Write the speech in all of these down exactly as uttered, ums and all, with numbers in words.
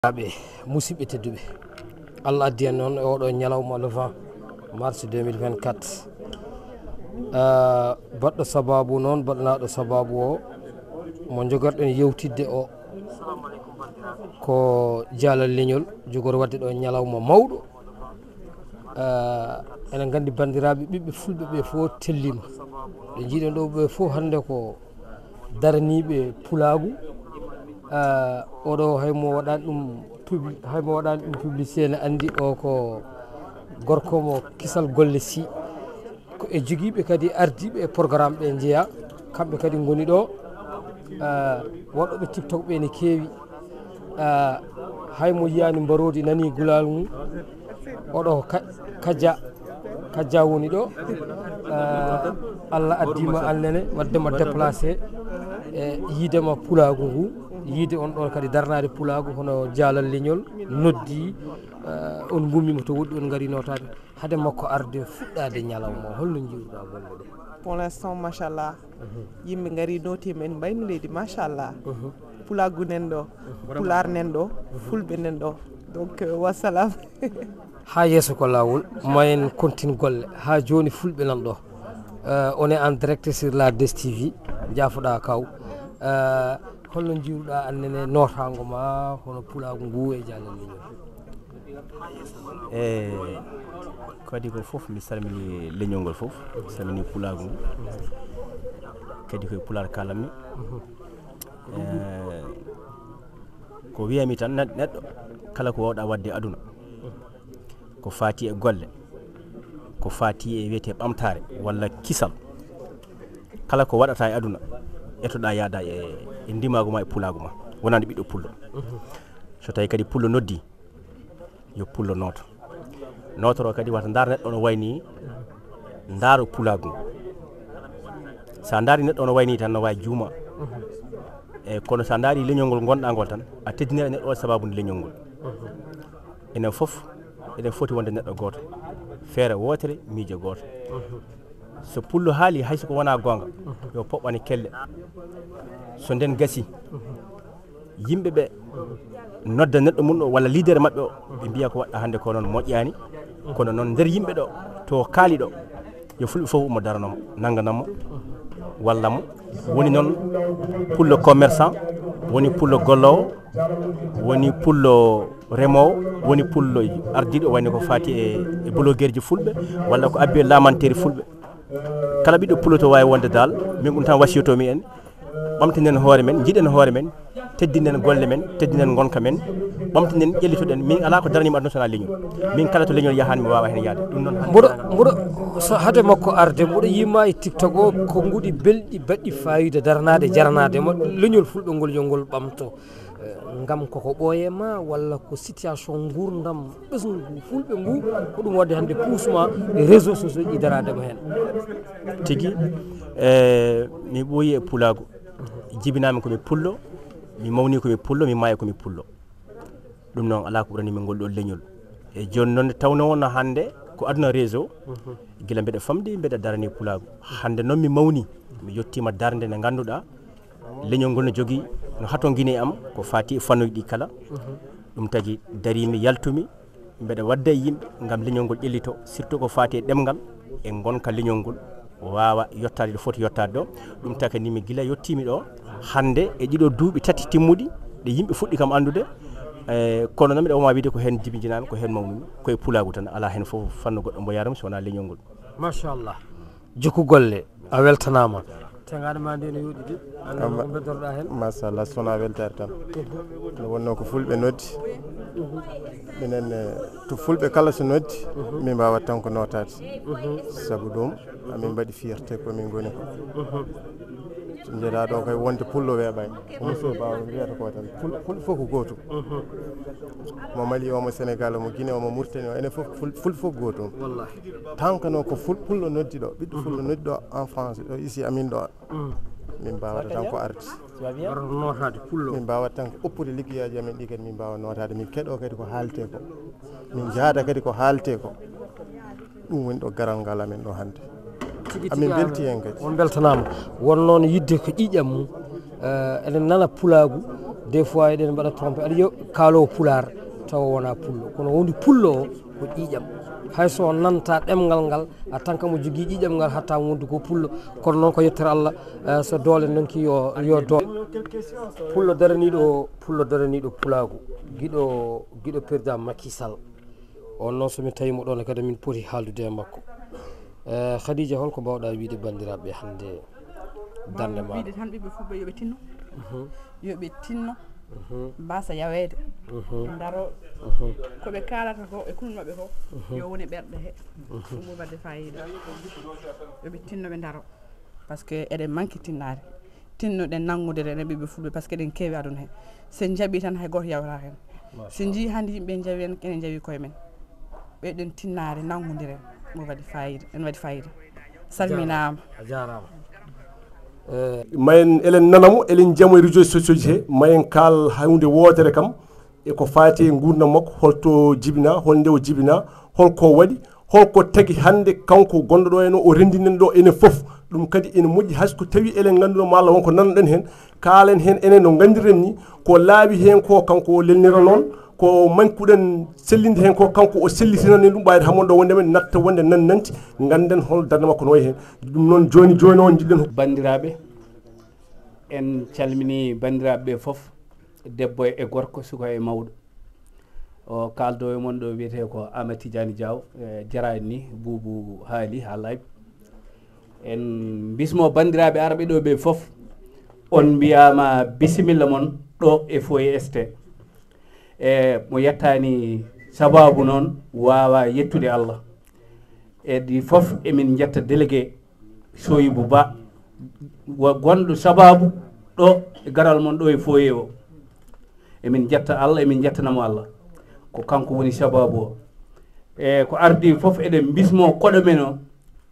Ɓe, musidɓe tedduɓe, Allah addi en noon e oɗo ñalawma le vingt mars deux mille vingt-quatre. Ah, baɗɗo sababu noon, baɗɗanaaɗo sababu o, mo jogorɗen yewtidde o, ko Jaalal Leñol, jogori waɗde ɗo ñalawma mawɗo. Ah, eɗen nganndi banndiraaɓe ɓiɓɓe fulɓe ɓe fof tellima. Ɓe njiiɗen ɗo ɓe fof hannde ko daraniiɓe pulaagu. Ah, oɗo hay mo waɗaani ɗum publi-, hay mo waɗaani ɗum publicité ne anndi o ko gorko mo kisal golle si. Ko e jogiiɓe kadi ardiiɓe e programme ɓe njeya, kamɓe kadi ngoni ɗo. Ah, waɗooɓe TikTok ɓe ne keewi. Ah, hay mo yiyaani mbaroodi nani gulal ngu. Oɗo ka, ka ja, ka ja woni ɗo. Ah, Allah addima annene, waddema déplacé. E yiidema pulaagu ngu, yiide on ɗon kadi darnaade pulaagu, hono Jaalal Leñol noddi, ah, on ngummima to woɗɗi, on ngari nootaade. Hade makko arde fuɗɗaade ñalawma o, holno njiiruɗaa golle ɗe? Pour l'instant, machallah, yimɓe ngari nooti men mbayno leydi, machallah. Pulaagu nen ɗo, pulaar nen ɗo, fulɓe nen ɗo. Donc, euh, wassalam. Haa yeeso ko laawol, ma en continue golle. Haa jooni fulɓe nan ɗo. Euh, on est en direct sur la deux T V. Jaafoɗaa kaw. Euh, holno njiiruɗaa annene nootaango ma, hono pulaagu ngu e Jaalal Leñol? E kadi ko fof, mi salmini leñol ngol fof, mi salmini pulaagu ngu, kadi koye pulaar kalanmi. E, ko wiyami tan, neɗ-, neɗɗo kala ko wawɗa wadde e aduna, ko faati e golle, ko faati e wiyete ɓamtaare walla kisal, kala ko waɗata e aduna, etoɗa yaada e, e ndimaagu ma e pulaagu ma, wonande ɓiɗɗo pullo. So tawi kadi pullo noddi, yo pullo nooto. Nootoro kadi wata ndaar neɗɗo no wayni, ndaaro pulaagu ngu. Sa ndaari neɗɗo no wayni tan no wawi juuma. E kono sa ndaari leñol ngol ngonɗa ngol tan, a teddinira neɗɗo o sababu nde leñol ngol. Enen fof eɗen foti wonde neɗɗo gooto, feere wootere, miijo gooto. So pullo haali, hay so ko wona goonga, yo poɓɓane kelle. So nden gasi, yimɓe ɓe nodda neɗɗo mum o walla leader maɓɓe o, ɓe mbiya ko waɗɗa hannde ko noon moƴƴaani. Kono noon nder yimɓe ɗo, to kaali ɗo, yo fulɓe fof ummo darano mo, nannganamo, walla mo. Woni noon pullo commerçant, woni pullo gollowo, woni pullo remowo, woni pullo ardiiɗo, wayno ko faati e, e blogueurji fulɓe, walla ko abbi e lamanteeri fulɓe. Kala ɓiɗɗo pullo to waawi wonde dal, min ɗum tan wasiyotomi en, ɓamtinen hoore men, njiɗen hoore men, teddinen golle men, teddinen ngonka men, ɓamtinen ƴellitoɗen. Min alaa ko daraniimi aduna so wonaa leñol. Min kala to leñol yahan mi waawa heen yahde. Ɗum noon hannde mboɗo, mboɗo, so hade makko arde, mboɗo yima e TikTok o ko nguɗi belɗi baɗɗi fayida daranaade, jaranaade ma leñol fulɓe ngol yo ngol ɓamto. Eh, ngam koko ɓooye ma walla ko situation nguurndam ɓesngu fulɓe ngu, ko ɗum waɗde hannde puusma e réseau sociaux ji daraade mo heen? Tigi, eh, mi ɓooyi e pulaagu. Jibinaami ko mi pullo, mi mawni ko mi pullo, mi maayi ko mi pullo. Ɗum noon alaa ko ɓurani min ngol ɗo leñol. E jooni noon nde tawnoo wonno hannde ko aduna réseau, gila mbeɗa famɗi, mbeɗa darani pulaagu. Hannde noon mi mawni, mi yettiima darnde nde ngannduɗaa, leñol ngol no jogii, no hatongini e am, ko faati e fannuuji ɗi kala. Ɗum tagi dariimi, yaltumi, mbeɗa wadda e yimɓe ngam leñol ngol ƴellito, surtout ko faati e ɗemngal e ngonka leñol ngol, waawa yottaade ɗo foti yottaade ɗo. Ɗum takanimi gila yettiimi ɗo, hannde e ɗiɗo duuɓi tati timmuɗi, ɗe yimɓe fuɗɗi kam anndude. E, kono noon mbiɗa woma wiide ko heen jibinjinaami, ko heen mawnumi, ko e pulaagu tan, alaa heen fof fannu goɗɗo mbo yaarumi so wonaa leñol ngol. Machallah. Jokku golle, a weltanaama. Teŋaaɗe ma nde no yooɗi de. Annda ko beddorɗa heen. Machallah, so wonaa weltaare tan. Nde wonnoo ko fulɓe noddi. Minen, eh, to fulɓe kala so noddi, min mbaawat tan ko nootaade. Sabu ɗum, amin mbaɗi fierté ko min ngoni ko. So njeɗaa ɗo kay wonde pullo weeɓaani. Ko monsieur Ba wiyata ko tan. Pul-, fulɓe fof ko gootum. Mo Mali o, mo Sénégal o, mo Guinée o, mo Mauritanie o, enen fof ful-, fulɓe fof ko gootum. Wallahi. Tankano ko ful-, pullo noddi ɗo, ɓiɗɗo fullo noddi ɗo en France, ɗo ici amin ɗo. Min mbaawata tan ko arde. Waɗata nootaade pullo. Min mbaawata tan ko oppude liggeyaaji amen ɗi kadi min mbaawa nootaade. Min keɗoo kadi ko haaletee ko. Min njaada kadi ko haaletee ko. Ɗum woni ɗo garal ngal amen ɗo hannde. Tigi tigi amin mbelti heen kadi. On mbeltanaama. Won noon yidde ko ƴiiƴam mum. Eh, eɗen nana pulaagu, des fois eɗen mbaɗa trompé. Aɗa yiya kaaloowo pulaar tawa wona pullo, kono woni pullo o ko ƴiiƴam. Hay so o nanta ɗemngal ngal, a tan kam o jogii ƴiiƴam ngal hatta wondu ko pullo. Kono noon ko yettere Allah, eh, so doole nonki yo, yo doole. Pullo daraniiɗo, pullo daraniiɗo pulaagu, giɗo, giɗo président Macky Sall. On noon, so min tawi mo ɗoon, kadi min poti haaldude e makko. Eh, Khadija, holko mbaawɗa wiide banndiraaɓe hannde darnde ma? Wiide tan ɓiɓɓe fulɓe yo ɓe tinno. Mhm. Yo ɓe tinno. Mhm. Mbasa yaweede. Mhm. Ndaro. Mhm. Ko ɓe kaalata ko e kulol maɓɓe ko, mhm, yo wone ɓerɗe he. Mhm. Ɗum ɓuri waɗde fayida. Yo ɓe tinno, ɓe ndaro. Par ce que eɗen manki tinnaade. Tinnoɗen nanngude enen ɓiɓɓe fulɓe, par ce que eɗen keewi aduna he. So en njaɓii tan, hay gooto yawata heen. So en njii hannde yimɓe njawi en, enen njawi koye men. Ɓeyden tinnaade, nanngondiren. Mo waɗi fayida, ene waɗi fayida. Salminaama. A jaaraama. Eh, ma en, eɗen nana mo, eɗen njiya mo e réseaux sociaux ji he, ma en kaal huunde wootere kam, e ko faati e nguurndam makko, holto jibina, holnde o jibina, holko o waɗi, holko tagi hannde kanko gonɗo ɗo ene o renndinen ɗo enen fof. Ɗum kadi ene moƴƴi, hay so ko tawi eɗen ngannduno ma Allah wonko nannoɗen heen, kaalen heen enen no nganndirɗen ni, ko laaɓi heen ko kanko o lelnira noon, ko mankuɗen sellinde heen ko kanko o sellitinani ɗum, ɓayde hammon ɗo wonde men natta wonde nan nanti, ngannden hol darnde makko no wayi heen. Ɗum noon jooni jooni o njiɗɗen. Banndiraaɓe, en calmini banndiraaɓe ɓe fof, debbo e gorko, suka e mawɗo. O kaaldo e mon ɗo wiyetee ko Amadou Tidiane Diaw, eh, jara en ni, Buubu haali haa laaɓi. En mbismo banndiraaɓe arɓe ɗo ɓe fof, on mbiyaama bisimilla mon ɗo e Foyer S T. E mo yettaani sabaabu noon waawa yettude Allah. E ɗi fof emin njetta délégué Soyibou Ba, wa-, gonɗo sabaabu ɗo e garal mon ɗo e Foyer o. Emin njetta Allah, emin njettanamo Allah. Ko kanko woni sabaabu o. E ko ardi fof eɗen mbismo koɗo men o,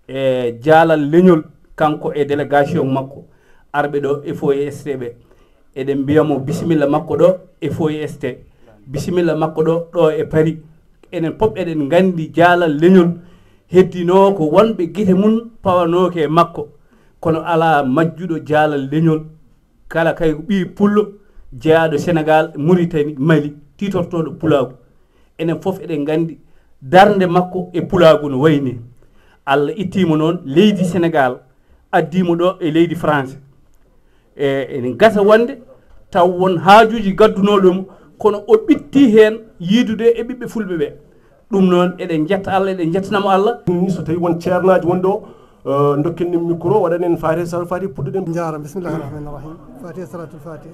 e jaalal leñol, kanko e délégation makko, arɓe ɗo e Foyer S T ɓe. Eɗen mbiya mo bisimilla makko ɗo e Foyer S T. Bisimilla makko ɗo, ɗo e Paris. Enen pop eɗen nganndi jaalal leñol heddinoo ko wonɓe gite mum pawanooke e makko. Kono alaa majjuɗo jaalal leñol. Kala kay ko ɓii pullo jeyaaɗo Senegaal, Muritani, Mali, tiitortooɗo pulaagu. Enen fof eɗen nganndi darnde makko e pulaagu no wayi ni. Allah ittii mo noon leydi Senegaal, addii mo ɗo e leydi France. E, ene gasa wonde taw won haajuuji gaddunooɗo mo, kono o ɓitti heen yiidude e ɓiɓɓe fulɓe ɓe. Ɗum noon, eɗen njetta Allah, eɗen njettanamo Allah. Ɗum ni, so tawi won ceernaaji won ɗo, eh, dokken ɗum micro, waɗanen Fatiha, Salaatul Fatiha, puɗɗoɗen. Jaara, bismillahi rahmani rahim. Fatiha, Salaatul Fatiha.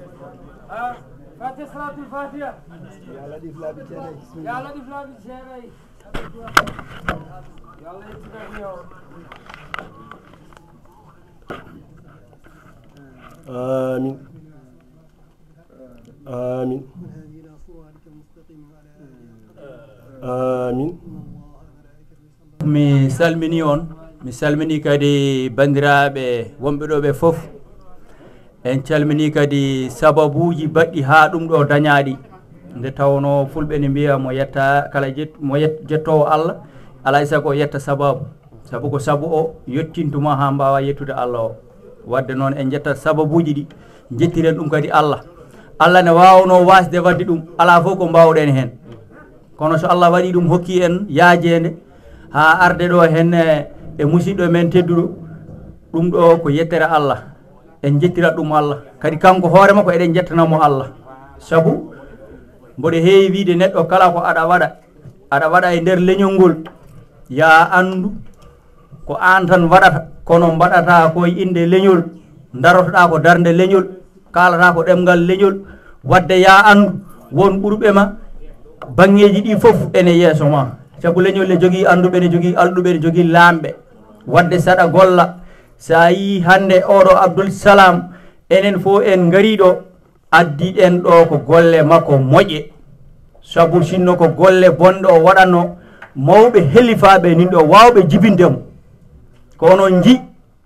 Ah, Fatiha, Salaatul Fatiha. Ya Latif, laabi jeenayi. Bismillah. Ya Latif, laabi jeenayi. Yo Allah yettinan yo. Amin. Amin. Amin. Mi salmini on, mi salmini kadi banndiraaɓe wonɓe ɗo ɓe fof. En calmini kadi sababuuji baɗɗi haa ɗum ɗo dañaaɗi. Nde tawnoo fulɓe ne mbiya mo yetta kala jet-, mo yet-, jettoowo Allah, alaa e sago o yetta sababu. Sabu ko sabu o yettintu ma haa mbaawa yettude Allah o. Wadde noon en njettat sababuuji ɗi, njettiren ɗum kadi Allah. Allah ne waawnoo waasde waɗde ɗum, alaa fof ko mbaawɗen heen. Kono so Allah waɗi ɗum hokki en yaajeende haa arde ɗo heen e, e musiɗɗo men tedduɗo, ɗum ɗo ko yettere Allah. En njettirat ɗum Allah. Kadi kanko hoore makko eɗen njettanamo Allah. Sabu mboɗo heewi wiide neɗɗo kala ko aɗa waɗa, aɗa waɗa e nder leñol ngol, yaa anndu ko aan tan waɗata, kono mbaɗata ko e innde leñol, darotoɗaa ko darnde leñol, kaalata ko ɗemngal leñol. Wadde yaa anndu won ɓurɓe ma baŋŋeeji ɗi fof ene yeeso ma. Sabu leñol ne jogii annduɓe, ne jogii alɗuɓe, ne jogii laamɓe. Wadde saɗa golla, so a yii hannde oɗo Abdul Salam, enen fof en ngarii ɗo, addi ɗen ɗo ko golle makko moƴƴe. Sabu sinno ko golle bonɗe o waɗatno, mawɓe helifaaɓe nin ɗo waawɓe jibinde mo. Ko onon nji,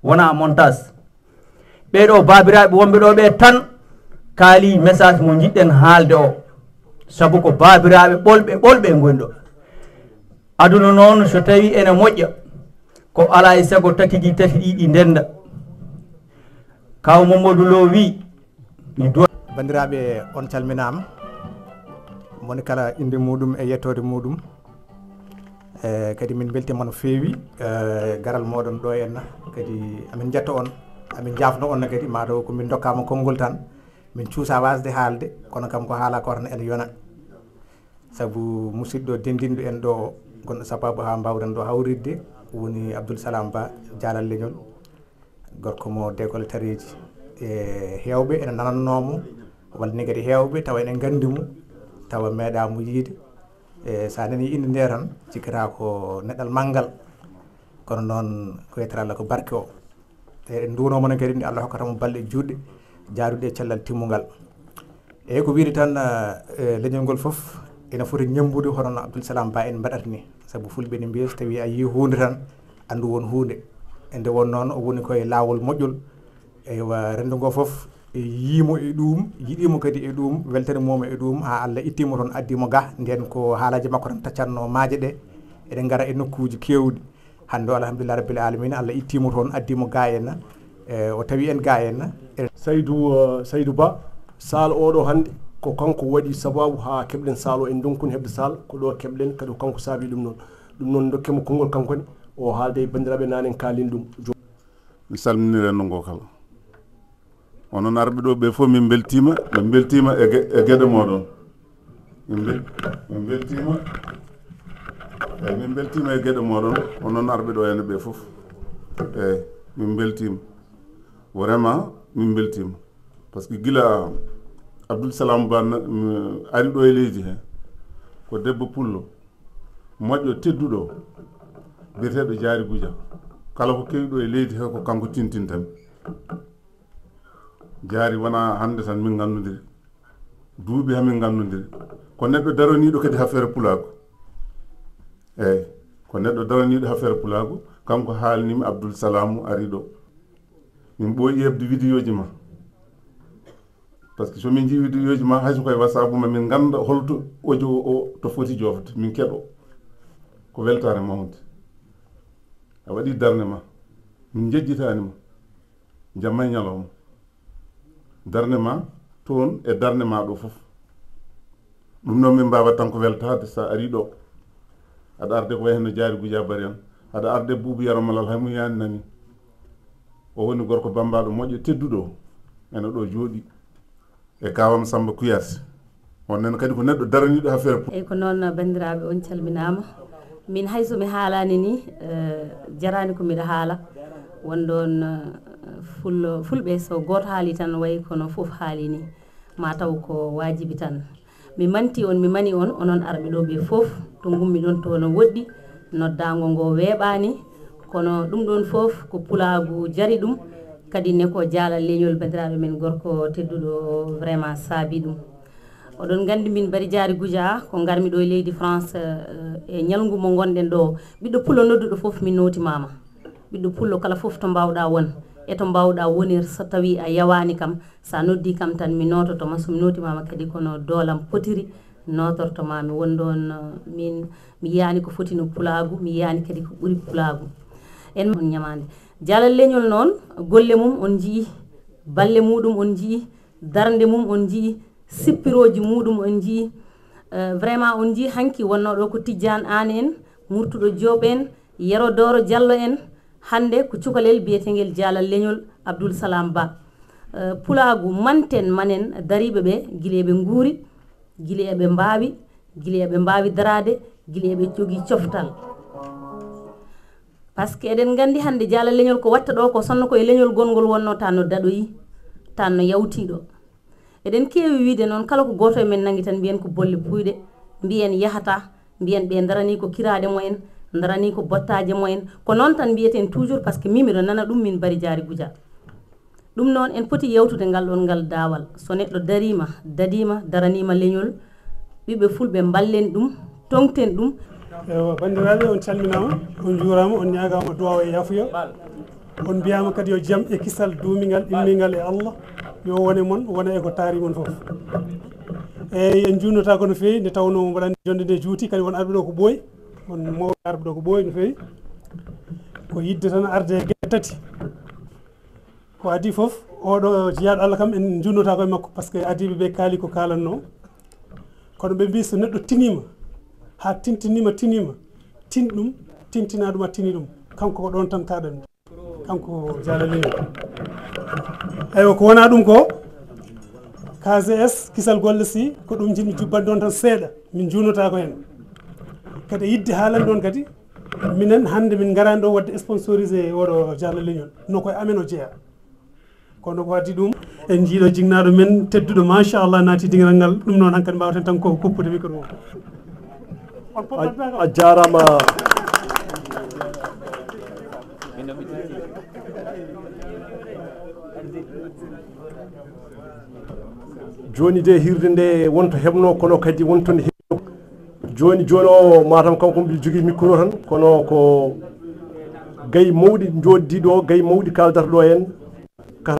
wona montage. Ɓee ɗo baabiraaɓe wonɓe ɗo ɓe tan kaali message mo njiɗɗen haalde o. Sabu ko baabiraaɓe ɓolɓe, ɓolɓe ngoni ɗo. Aduna noon so tawi ene moƴƴa, ko alaa e sago tati ɗi, tati ɗi, ɗi ndennda. Kaw Mamadou Lo wi, Banndiraaɓe, on calminaama, moni kala innde muuɗum e yettoode muuɗum. E kadi min mbeltiima no feewi, e garal mooɗon ɗo henna. Kadi amin njetto on, amin njaafno on kadi, maa taw ko min ndokkaama konngol tan, min cuusa waasde haalde, kono kam ko haala ko tan ene yona. Sabu musidɗo denndinɗo en ɗo, gonɗo sabaabu haa mbaawɗen ɗo hawritde, woni Abdoul Salam Ba, Jaalal Leñol, gorko mo deekol tareeji. E heewɓe ene nanannoo mo, walla ni kadi heewɓe tawa ene nganndi mo, tawa meeɗaa mo yiide. E so a nanii innde nde tan, cikkata ko neɗɗal manngal. Kono noon, ko yettere Allah ko barke o. E en nduwnooma noon kadi nde Allah hokkata mo balɗe juutɗe, jaaduɗe e cellal timmungal. Eeyi, ko wiyde tan, e leñol ngol fof ene foti ñemmbude hono no Abdoul Salam Ba en mbaɗata ni. Sabu fulɓe ne mbiya, so tawii a yii huunde tan, anndu won huunde. E nde won noon, o woni koye laawol moƴƴol. Eywa, renndo ngo fof e yiimo e ɗum, yiɗiimo kadi e ɗum, weltanimooma e ɗum, haa Allah ittiimo toon, addiimo ga. Ndeen ko haalaaji makko tan taccatnoo maaje ɗe, eɗen ngara e nokkuuji keewɗi. Hannde o, alhamdulillah rabbil alamina, Allah ittiimo toon, addiimo ga henna, e o tawi en ga henna. E Saydu, eh, Saydu Ba, saal oɗo hannde ko kanko waɗi sabaabu haa keɓɗen saal o, en ndonkuni heɓde saal, ko ɗo keɓɗen, kadi ko kanko saabi ɗum noon. Ɗum noon, ndokkee mo konngol kanko ne, o haalda e banndiraaɓe, nanen kaalin ɗum. Jo- Mi salmini renndo ngo kala. Onon arɓe ɗo ɓe fof, min mbeltiima, min mbeltiima e ge-, e geɗe mooɗon. Min mbel-, min mbeltiima, eeyi, min mbeltiima e geɗe mooɗon, onon arɓe ɗo henne ɓe fof. Eeyi, min mbeltiima. Vraiment, min mbeltiima. Par ce que gila Abdoul Salam Ba na-, mm, ari ɗo e leydi he, ko debbo pullo, moƴƴo, tedduɗo, biyeteeɗo Jaari Guja. Kala ko kewi ɗo e leydi he, ko kanko tintintami. Jaari wonaa hannde tan min nganndondiri. Duuɓi hamin nganndondiri. Ko neɗɗo daraniiɗo kadi affaire pulaagu. Eeyi, ko neɗɗo daraniiɗo affaire pulaagu. Kanko haalnimi Abdoul Salamu ari ɗo. Min ɓooyi heɓde vidéo ji ma. Par ce que so min njii vidéo ji ma, hay so koye WhatsApp ma, min ngannda holto audio o, o to foti joofde, min keɗo. Ko weltaare mawnde. A waɗi darnde ma. Min njejjitaani ma. Jamma e ñalawma. Darnde ma toon e darnde ma ɗo fof. Ɗum noon min mbaawat tan ko weltaade so a arii ɗo. Aɗa arde ko wayi heen no Jaari Guja Bari en. Aɗa arde Buubu Yero Malal, hay mo yiyaani nani. O woni gorko bammbaaɗo moƴƴo tedduɗo o. Ene ɗo jooɗii. E kaawam Samba Kuyate. On nen kadi ko neɗɗo daraniiɗo affaire pu- Eyi, ko noon, banndiraaɓe, on calminaama. Min hay so mi haalaani ni, eh, jaraani ko miɗa haala. Won ɗoon, eh, fullo, fulɓe so gooto haali tan wayi kono fof haali ni. Ma taw ko waajibi tan. Mi manti on, mi mani on, onon arɓe ɗo ɓe fof, to ngummi ɗon to no woɗɗi, noddaango ngo weeɓaani, kono ɗum ɗon fof ko pulaagu jari ɗum, kadi ne ko Jaalal Leñol banndiraaɓe men gorko tedduɗo vraiment saabi ɗum. Oɗon nganndi min Bari Jaari Guja, ko ngarmi ɗo e leydi France, eh, e ñalngu mo ngonɗen ɗo, ɓiɗɗo pullo nodduɗo fof mi nootimaama. Ɓiɗɗo pullo kala fof to mbaawɗaa won, e to mbaawɗaa wonir so tawii a yawaani kam, so a noddii kam tan mi noototo ma, so mi nootimaama kadi kono doolam potiri nootorto ma. Mi won ɗoon, eh, min mi yiyaani ko foti no pulaagu, mi yiyaani kadi ko ɓuri pulaagu. En on ñamaande. Jaalal Leñol noon, golle mum on njii, balle muuɗum on njii, darnde mum on njii, sippirooji muuɗum on njii. Eh, vraiment on njii hanki wonnoo ɗo ko Tijjaan Aan en, Murtuɗo Joob en, Yero Dooro Jallo en, hannde ko cukalel biyeteengel Jaalal Leñol Abdoul Salam Ba. Eh, pulaagu manten manen dariiɓe ɓe, gila eɓe nguuri, gila eɓe mbaawi, gila eɓe mbaawi daraade, gila eɓe jogii coftal. Par ce que eɗen nganndi hannde Jaalal Leñol ko watta ɗo ko sonno ko e leñol gonngol wonnoo tan no daɗoyi, tan no yawtii ɗo. Eɗen keewi wiyde noon, kala ko gooto e men nanngi tan mbiyen ko bolle puuyɗe, mbiyen yahata, mbiyen ɓe ndaranii ko kiraaɗe mumen, ndaranii ko bottaaje mumen. Ko noon tan mbiyeten toujours, par ce que min miɗo nana ɗum min Bari Jaari Guja. Ɗum noon en poti yewtude ngal ɗoon ngal daawal. So neɗɗo dariima, dadiima, daraniima leñol, ɓiɓɓe fulɓe mballen ɗum, toŋten ɗum. Ewa, banndiraaɓe, on calminaama, on njuuraama, on ñaagaama duwaaw e yaafuya. On mbiyaama kadi yo jam e kisal duumingal, immingal e Allah, yo wone mon, wona e ko taari mon fof. Eyi, en njuutnotaako no feewi, nde tawnoo mo mbaɗani jonnde nde juuti, kadi won arɓe ɗo ko ɓooyi, won mawɓe arɓe ɗo ko ɓooyi no feewi. Ko yidde tan arde e geɗe tati. Ko adii fof, Oɗo jiyaaɗo Allah kam, en njunnota koye makko, par ce que adiiɓe ɓe kaali ko kaalanno. Kono ɓe mbi so neɗɗo tiniima, haa tintinima, tiniima, tin ɗum, tintina ɗum, a tini ɗum. Kanko ko ɗon tan kaɗan. Kanko Diallo Leñol. Eywa, ko wona ɗum ko, K G S, kisal golle si, ko ɗum jiɗmi jubbande on tan seeɗa. Min njunnota ko heen. Kadi e yidde haalande on kadi, minen hannde min ngaraani ɗo waɗde sponsorisé oɗo Diallo Leñol. No koye amen o jeyaa. Kono ko addi ɗum, en njiiɗo jinnaaɗo men tedduɗo, machallah, naati dingiral ngal. Ɗum noon, hankadi mbaawaten tan ko koppude micro o. On A, a jaaraama. Jooni de, hirde nde wonto heɓno, kono kadi wonto nde heɓno. Jooni, jooni o, matam kanko mbiɗo jogii micro tan, kono ko gay mawɗi njooɗdi ɗo, gay mawɗi kaaldata ɗo en.